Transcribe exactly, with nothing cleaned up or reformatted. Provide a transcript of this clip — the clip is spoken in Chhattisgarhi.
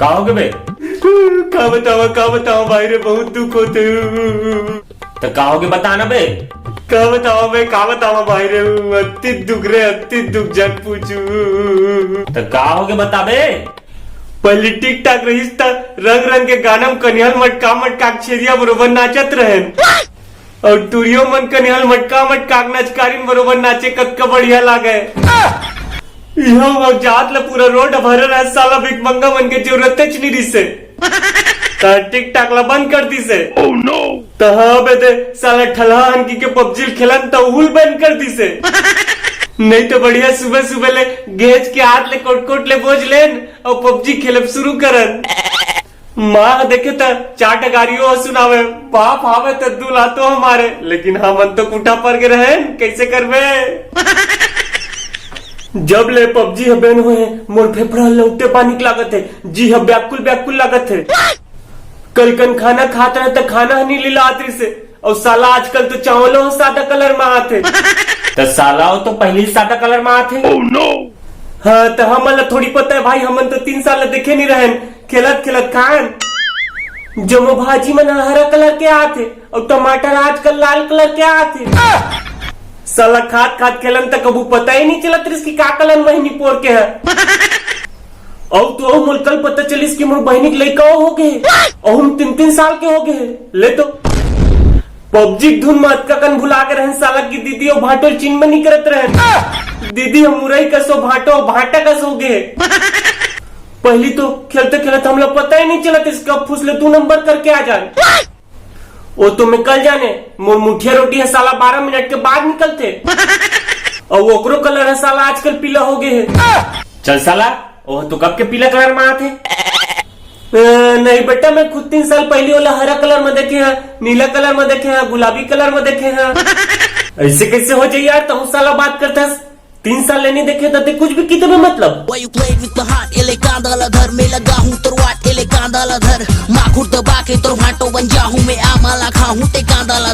का होगे बे? का बतावा, का बतावा भाई रे, बहुत दुख होथे। त का होगे, बता ना बे। का बतावा बे, का बतावा भाई रे, अति दुख रे, अति दुख, झन पूछू। त का होगे, बता बे। पहिली टिक टाक रहिस त रंग रंग के गाना म कनिहा ल मटका मटका के छेरिया बरोबर नाचत रहेन। अउ टुरियो मन कनिहा ल मटका मटका के नचकारिन बरोबर नाचे, कतका बढ़िया लागे। इहाँ वहाँ जात ल पूरा रोड भरे रहे, साला भिखमंगा मन के जरूरतेच नी रिसे। त टिक टाक ला बंद कर दिसे। त हाँ बे दे, साला ठलहा हनकी के पबजी ल खेलन त उहू ल बंद कर दिसे। नहीं तो बढ़िया सुबह सुबह ले घेंच के हाथ ले कोट कोट ले बोझ लेन अउ पबजी खेलब शुरू करन। माँ ह देखे त चार टगारियो ह सुनावे, बाप आवे त दू लातो ह मारे, लेकिन हमन तो कुठा पर के रहेन, कैसे करबे? जब ले पबजी ह बैन होए हे, मोर फेफड़ा ह लौटे पानी के लागत हे, जी ह व्याकुल व्याकुल लागत हे। कल कन खाना खात रहे त खाना ह नी लिलात रिसे, अउ साला आजकल तो चावलो ह सादा कलर म आथे। त साला वो तो पहिली सादा कलर म आथे। हाँ, त हमन ला थोड़ी पता हे भाई, हमन तो तीन साल ले देखे नी रहेन, खेलत खेलत खान। जम्मो भाजी मन ह हरा कलर के आथे, अउ टमाटर आजकल लाल कलर के आथे। साला खात खात खेलन त कभू पता ही नी चलत रिस कि का कलर महीनी पोर के ह। अउ तो अउ मोल कल पता चलिस कि मोर बहिनी के लइका हो गे, अउ हम तीन तीन साल के हो गे। ले तो पबजी के धुन म अतका कन भुला के रहन साला की दीदी अउ भांटो ल चिन्ह नी करत रहन। दीदी हम मुरई कस अउ भांटो भांटा कस हो गे। पहिली तो खेलते खेलत हमला पता ही नी चलत, इसका फुसले दू नंबर करके आ जान। ओ तो मैं कल जाने, मोर मुठिया रोटी ह साला बारह मिनट के बाद निकलथे। अउ ओकरो कलर ह साला आजकल पीला हो गे हे। चल साला, ओह तो कब के पीला कलर म आथे। अ, नहीं बेटा, मैं खुद तीन साल पहिली ओला हरा कलर म देखे हंव, नीला कलर म देखे हंव, गुलाबी कलर म देखे हंव। ऐसे कैसे हो जाई यार, तहूं साला बात करथस। तीन साल ले नी देखे त ते कुछ भी किते भी मतलब। Why you playing with my heart? एले कांदा ला धर, मैं लगा हूँ तोर वाट, एले कांदा ला धर, माखुर दबा के तोर भांटो बन जा हूँ मैं, आमा ला खा हूँ ते कांदा ला